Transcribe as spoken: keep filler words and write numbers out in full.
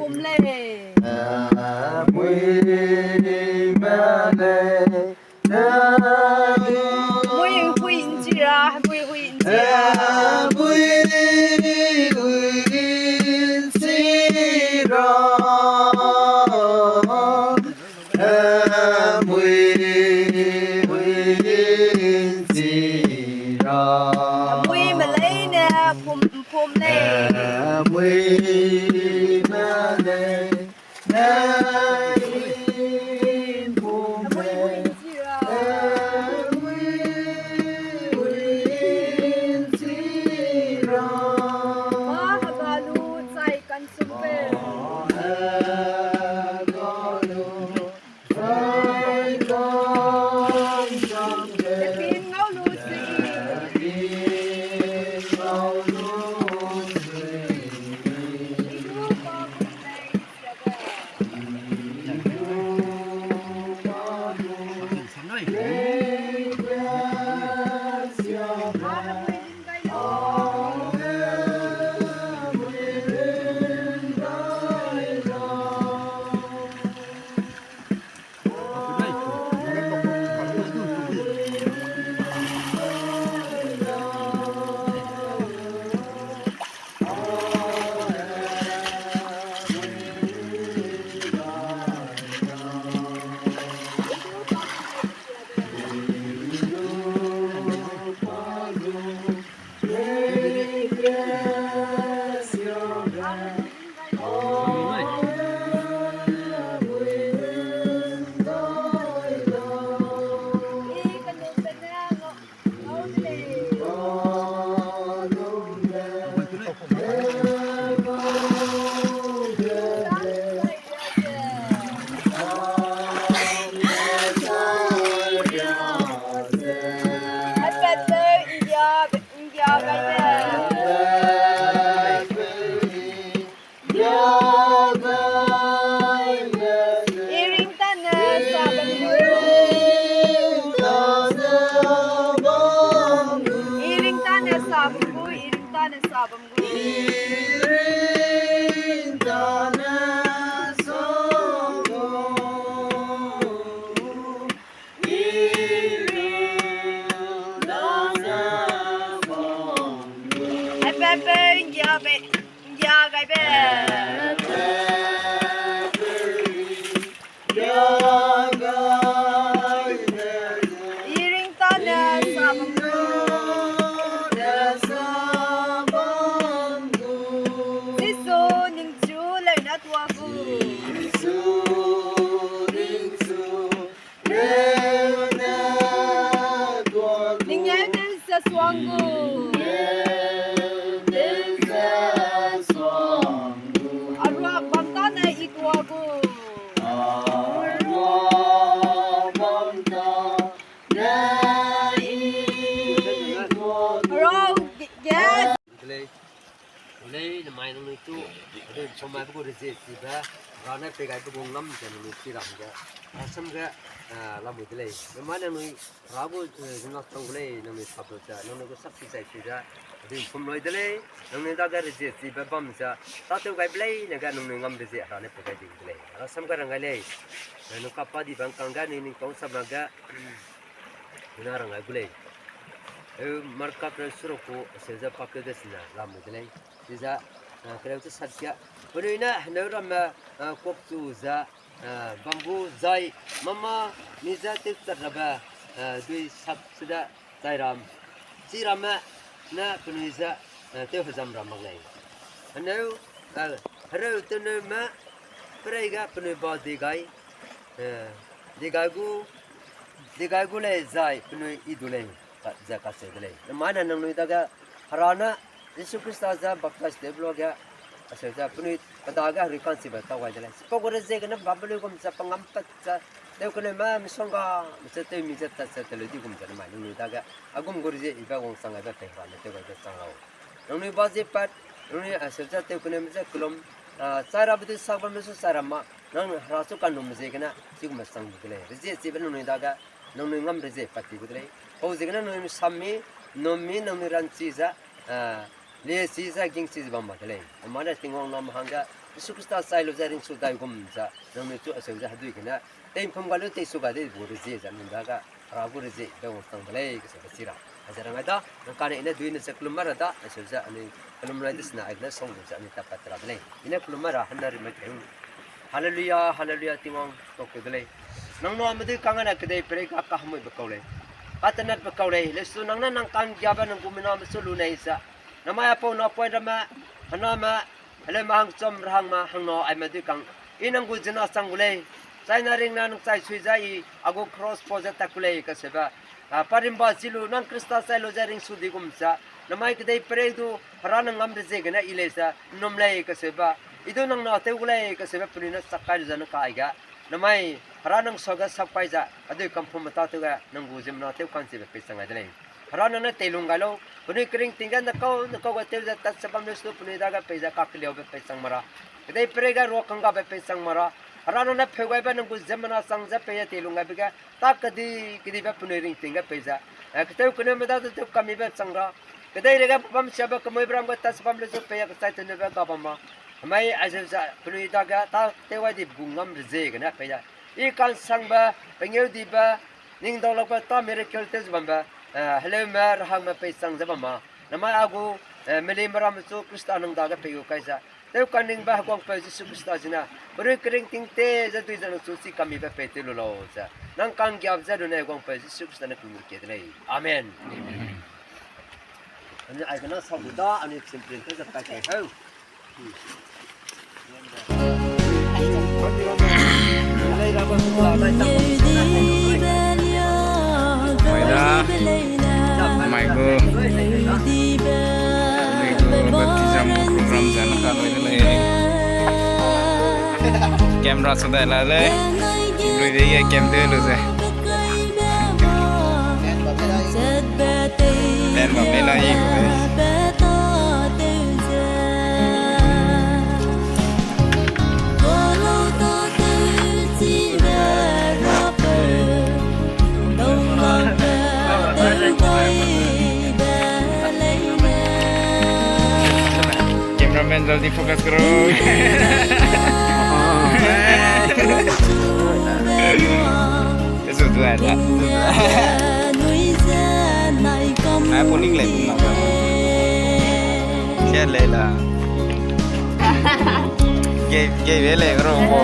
Pum lei. Mui me lei. Mui hui nchi ra, mui hui nchi ra. Mui hui nchi ra. Mui, mui nchi ra. Mui me leine pum, pum lei. Mui me lei. Mui hui nchi ra. Mui hui nchi ra. Ba heba lu chai kan sum pe. Iring tane sa bam gu. Iring tane sa bam gu, iring tane sa bam gu. Iring tane sa bam gu. Epepe, nggiabe, nggia gaibe. Iring tane sa bam gu. Jisu ningchu leune tuâ gu. Ningeu tew ze suang gu. Aruak bam tane i tuâ gu. Hera ge. Lei, namai nangnui tu, adui nsomai pe gu rezie chibe, Hera ne pei gai pe gu ngam ze nangnui chi ram ge, rasam ge, eh, lamui de lei. Namai nangnui Hera gu, eh, zina chang gu lei, nangnui sap lu ze, nangnui gu sap chi zai chi ze, adui nsomloi de lei, nangnui dage rezie chibe bam ze, tâtew gai be lei, nege nangnui ngam rezie Hera ne pei gai di de lei. Rasam ge rang gai lei, eh, nung kapa dibe ngkang ge, nui ning tau sap na ge, Ina rang gai gu lei. Eu Marka kereu seruk gu aseu ze pakeu de sine lamui de lei. Chize, eh, kereu tesat ge, penui ne heneu ramme, eh, kuakchu ze, eh, bam gu zai mâ-mâ mi je tewchat rabe, eh, dui sap sede chai ram, chi ramme ne penui je, eh, tew hezam ra mak lei. Heneu, eh, hereu tewneume, pereige penui ba di gai, eh, di gai gu, di gai gu lei zai penui i du lei, ka, ze kacheu de lei. Namai ne nangnui dage Hera ne Jisu Khrista je baptize tewbe luage, aseu ze penui pe dage herui ka'nchibe tau gai de lei. Chipau gu rezie gene bam be luigum ze pe ngam pat ze, tew keneume misongga, mi ze tew mi ze tat ze teleu di gum ze namai nangnui dage, a gum gu rezie ibe wangchang gaibe pei Hera ne tew gaibe chang lau. Nangnui ba zie pat, nangnui aseu ze tew keneume je kelum, ah, chai rabe dui sak bamme su chai ra ma, nang Hera chu kanum ziegene, chigum chang di de lei. Rezie chibe nangnui dage, nangnui ngam rezie pat di gu de lei. Pau ziegene nangnui sam mi, num mi, nangnui ranchi ze, ah, Leisi ze gingsi ze bam mak de lei. Namai ne Tingwang name hangge, Jisu Krista chai lu ze ringsu dai gum ze, nangnui chu aseu ze hedui gene, teimpum ga lu teisu ga de bu rezie ze, nung dage, Hera gu rezie, be wang sang de lei, kese be si ra. Aze rangai da, nang kane ine dui ne ze kelum ma ra da, aseu ze, anui kelum lai de sina, aigene song ze, anui tapat ra de lei. Ine kelum ma ra, hana ri mai teu. Haleluya, haleluya, Tingwang, tokeu de lei. Nang name dui kangane kedei perei ga kahamui be kau lei. Katenat be kau lei, lesu nang ne nang kanggiabe nang gu mina mesu lu nei ze. Namai apau na poi ramme, haname, heleume hangchum rahangme hangna aime dui kang. I nang gu zina chang gu lei. China ringna nang chai sui ze i, a gu cross pau ze tat ku lei kaseube. A, parimba chi lu nang Krista chai lu ze ringsu di gum ze. Namai kedei perei du, Hera nang ngam rezie gene i lei ze, nnum lei kaseube. I du nang na tew gu lei kaseube penui ne chak kai lu ze nang ka aige. Namai, Hera nang suage sap kai ze, hedui kampum me tâtew ge, nang gu ziemmena tew ka'nchibe peichang gai de lei. Hera nang ne teilung gai lau, penui keringting ge ne kau, ne kau ge tew ze tat ze bam leu su penui dage pei ze kakeliaube peichang ma ra. Kedei perei ge ruakanggabe peichang ma ra. Hera nang ne pheu gaibe nang gu ziemmena chang ze pei ze teilung gaibe ge, ta kedi, kedibe penui ringting ge pei ze. Eh, ketew keneume dage tew kamibe chang ra. Kedeirei ge pebam siabe kemuibe ram ge tat ze bam leu su pei ze kechai tewneube ga bam ma. Hemai aize ze penui dage tâtew gai dibe gu ngam rezie gene pei ze. I kansangbe, pengêudibe, ningdaulakbe ta miracle tew ze bambe, eh, heleume, rahangme peichang ze bam ma. Namai a gu, eh, melime ramme chu Krista nang dage pei gu kai ze. Tew kanringbe Heguangpeu Jisu Krista zine, perui keringting te ze dui ze nang chu chi kamibe pei tew lu lau ze. Nang kanggiabe ze lu ne Heguangpeu Jisu Krista ne kungke de lei. Amen. Anui aigene sau gu da, anui simprin tew ze kai kai heu. Mai da, mai gu, mai gu baptism program zan ka mai de lei. Camera sa dai la lei. Lui de ye cam de lu ze. Pen bam lei la i. Cameraman, jaldi focus karo. Eso tu aita. Ai, puning le, puning le. Sia le la. Ge, ge be le karo ko.